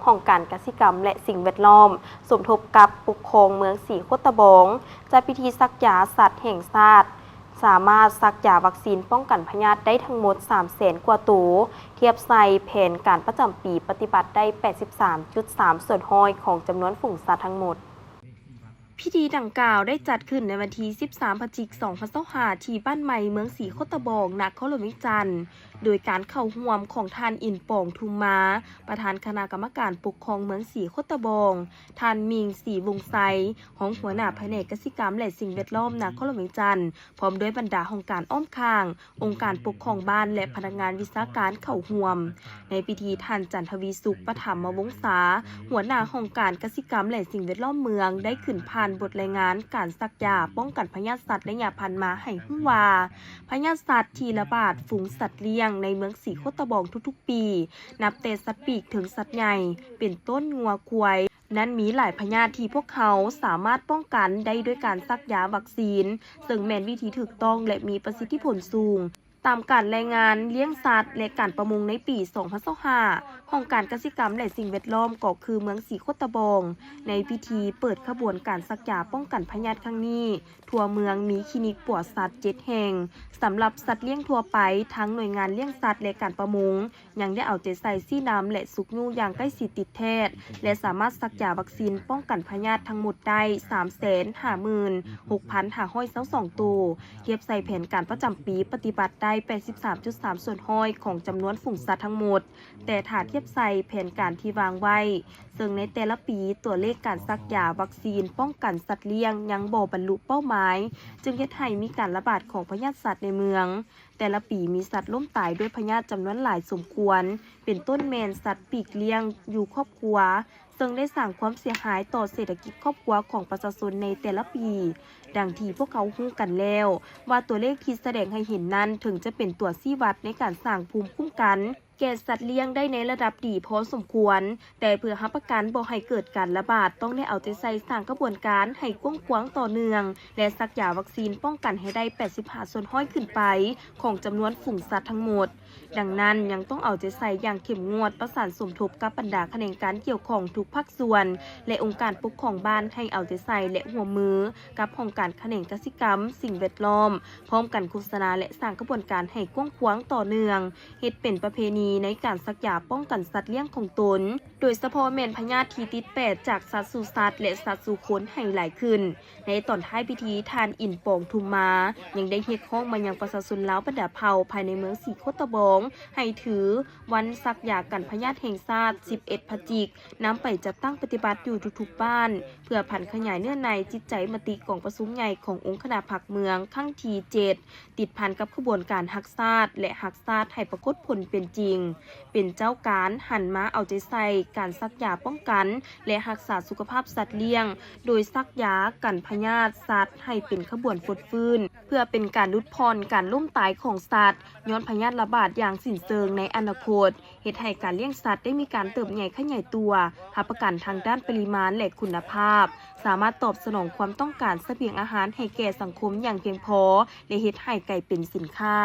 ຫ້ອງການກະສິກຳ ແລະ ສິ່ງແວດລ້ອມ ສົມທົບກັບປົກຄອງເມືອງສີໂຄດຕະບອງ ຈັດພິທີສັກຢາສັດແຫ່ງຊາດ ສາມາດສັກຢາວັກຊີນປ້ອງກັນພະຍາດໄດ້ທັງໝົດ ສາມແສນກວ່າໂຕ, ທຽບໃສ່ແຜນການປະຈຳປີປະຕິບັດໄດ້ ແປດສິບສາມຈຸດສາມສ່ວນຮ້ອຍ ຂອງຈຳນວນຝູງສັດທັງໝົດ. ພິທີດັ່ງກ່າວໄດ້ຈັດຂຶ້ນໃນວັນທີ ສິບສາມ ພະຈິກ ສອງພັນຊາວຫ້າ ທີ່ບ້ານໃໝ່ເມືອງສີໂຄດຕະບອງ ນະຄອນຫຼວງວຽງຈັນ ໂດຍການເຂົ້າຮ່ວມຂອງທ່ານ ອິນປອງ ທຸມມາ ປະທານຄະນະກຳມະການປົກຄອງເມືອງສີໂຄດຕະບອງ, ທ່ານ ມິ່ງ ສີວົງໄຊ ຮອງຫົວໜ້າພະແນກກະສິກຳ ແລະ ສິ່ງແວດລ້ອມ ນະຄອນຫຼວງວຽງຈັນ ພ້ອມດ້ວຍບັນດາຫ້ອງການອ້ອມຂ້າງ, ອົງການປົກຄອງບ້ານ ແລະ ພະນັກງານວິຊາການເຂົ້າຮ່ວມ. ໃນພິທີ ທ່ານ ຈັນທະວີສຸກ ປະຖຳມະວົງສາ ຫົວໜ້າຫ້ອງການກະສິກຳ ແລະ ສິ່ງແວດລ້ອມເມືອງ ໄດ້ຂຶ້ນຜ່ານບົດລາຍງານການສັກຢາປ້ອງກັນພະຍາດສັດໄລຍະຜ່ານມາໃຫ້ຮູ້ວ່າ ພະຍາດສັດທີ່ລະບາດຝູງສັດລ້ຽງໃນເມືອງສີໂຄດຕະບອງທຸກໆປີ ນັບແຕ່ສັດປີກເຖິງສັດໃຫຍ່ ເປັນຕົ້ນງົວຄວາຍ ນັ້ນມີຫຼາຍພະຍາດທີ່ພວກເຮົາສາມາດປ້ອງກັນໄດ້ດ້ວຍການສັກຢາວັກຊີນ, ເຊິ່ງແມ່ນວິທີຖືກຕ້ອງ ແລະ ມີປະສິດທິຜົນສູງ. ຕາມການລາຍງານລ້ຽງສັດ ແລະ ການປະມົງໃນປີ ສອງພັນຊາວຫ້າ ຫ້ອງການກະສິກຳ ແລະ ສິ່ງແວດລ້ອມ ກໍຄືເມືອງສີໂຄດຕະບອງ ໃນພິທີເປີດຂະບວນການສັກຢາປ້ອງກັນພະຍາດຄັ້ງນີ້, ທົ່ວເມືອງມີຄລີນິກປົວສັດ ເຈັດ ແຫ່ງ. ສຳລັບສັດລ້ຽງທົ່ວໄປ, ທາງໜ່ວຍງານລ້ຽງສັດ ແລະ ການປະມົງ ຍັງໄດ້ເອົາໃຈໃສ່ຊີ້ນຳ ແລະ ຊຸກຍູ້ຢ່າງໃກ້ຊິດຕິດແທດ ແລະ ສາມາດສັກຢາວັກຊີນປ້ອງກັນພະຍາດທັງໝົດໄດ້ ສາມແສນຫ້າໝື່ນຫົກພັນຫ້າຮ້ອຍຊາວສອງໂຕ, ທຽບໃສ່ແຜນການປະຈຳປີປະຕິບັດໄດ້ ແປດສິບສາມຈຸດສາມສ່ວນຮ້ອຍ ຂອງຈຳນວນຝູງສັດທັງໝົດ, ແຕ່ຖ້າທຽບໃສ່ແຜນການທີ່ວາງໄວ້, ເຊິ່ງໃນແຕ່ລະປີຕົວເລກການສັກຢາວັກຊີນປ້ອງກັນສັດລ້ຽງຍັງບໍ່ບັນລຸເປົ້າໝາຍ, ຈຶ່ງເຮັດໃຫ້ມີການລະບາດຂອງພະຍາດສັດໃນເມືອງ. ແຕ່ລະປີມີສັດລົ້ມຕາຍດ້ວຍພະຍາດຈຳນວນຫຼາຍສົມຄວນ, ເປັນຕົ້ນແມ່ນສັດປີກລ້ຽງຢູ່ຄອບຄົວ, ເຊິ່ງໄດ້ສ້າງຄວາມເສຍຫາຍຕໍ່ເສດຖະກິດຄອບຄົວຂອງປະຊາຊົນໃນແຕ່ລະປີ. ດັ່ງທີ່ພວກເຮົາຮູ້ກັນແລ້ວວ່າຕົວເລກທີ່ສະແດງໃຫ້ເຫັນນັ້ນ ເຖິງຈະເປັນຕົວຊີ້ວັດໃນການສ້າງພູມຄຸ້ມກັນແກ່ສັດລ້ຽງໄດ້ໃນລະດັບດີພໍສົມຄວນ, ແຕ່ເພື່ອຮັບປະກັນບໍ່ໃຫ້ເກີດການລະບາດ, ຕ້ອງໄດ້ເອົາໃຈໃສ່ສ້າງຂະບວນການໃຫ້ກວ້າງຂວາງຕໍ່ເນື່ອງ ແລະ ສັກຢາວັກຊີນປ້ອງກັນໃຫ້ໄດ້ ແປດສິບຫ້າສ່ວນຮ້ອຍ ຂຶ້ນໄປຂອງຈຳນວນຝູງສັດທັງໝົດ. ດັ່ງນັ້ນ, ຍັງຕ້ອງເອົາໃຈໃສ່ຢ່າງເຂັ້ມງວດ, ປະສານສົມທົບກັບບັນດາຂະແໜງການກ່ຽວຂ້ອງທຸກພາກສ່ວນ ແລະ ອົງການປົກຄອງບ້ານໃຫ້ເອົາໃຈໃສ່ ແລະ ຮ່ວມມືກັບຫ້ອງການຂະແໜງກະສິກຳ, ສິ່ງແວດລ້ອມ, ພ້ອມກັນໂຄສະນາ ແລະ ສ້າງຂະບວນການໃຫ້ກວ້າງຂວາງຕໍ່ເນື່ອງ, ເຮັດເປັນປະເພນີໃນການສັກຢາປ້ອງກັນສັດລ້ຽງຂອງຕົນ, ໂດຍສະເພາະແມ່ນພະຍາດທີ່ຕິດແປດຈາກສັດສູ່ສັດ ແລະ ສັດສູ່ຄົນໃຫ້ຫຼາຍຂຶ້ນ. ໃນຕອນທ້າຍພິທີ, ທ່ານ ອິນປອງ ທຸມມາ ຍັງໄດ້ຮຽກຮ້ອງມາຍັງປະຊາຊົນລາວບັນດາເຜົ່າພາຍໃນເມືອງສີໂຄດຕະບອງ ໃຫ້ຖືວັນສັກຢາກັນພະຍາດແຫ່ງຊາດ ສິບເອັດ ພະຈິກ ນຳໄປຈັດຕັ້ງປະຕິບັດຢູ່ທຸກໆບ້ານ, ເພື່ອຜັນຂະຫຍາຍເນື້ອໃນຈິດໃຈມະຕິກອງປະຊຸມໃຫຍ່ຂອງອົງຄະນະພັກເມືອງຄັ້ງທີ ເຈັດ ຕິດພັນກັບຂະບວນການຮັກຊາດ ແລະ ຮັກຊາດໃຫ້ປາກົດຜົນເປັນຈິງ, ເປັນເຈົ້າການຫັນມາເອົາໃຈໃສ່ການສັກຢາປ້ອງກັນ ແລະ ຮັກສາສຸຂະພາບສັດລ້ຽງ, ໂດຍສັກຢາກັນພະຍາດສັດໃຫ້ເປັນຂະບວນຟົດຟື້ນ, ເພື່ອເປັນການຫຼຸດຜ່ອນການລົ້ມຕາຍຂອງສັດຍ້ອນພະຍາດລະບາດຢ່າງສິ້ນເຊີງໃນອະນາຄົດ, ເຮັດໃຫ້ການລ້ຽງສັດໄດ້ມີການເຕີບໃຫຍ່ຂະຫຍາຍຕົວ, ຮັບປະກັນທາງດ້ານປະລິມານ ແລະ ຄຸນນະພາບ, ສາມາດຕອບສະໜອງຄວາມຕ້ອງການສະບຽງອາຫານໃຫ້ແກ່ສັງຄົມຢ່າງພຽງພໍ ແລະ ເຮັດໃຫ້ກາຍເປັນສິນຄ້າ.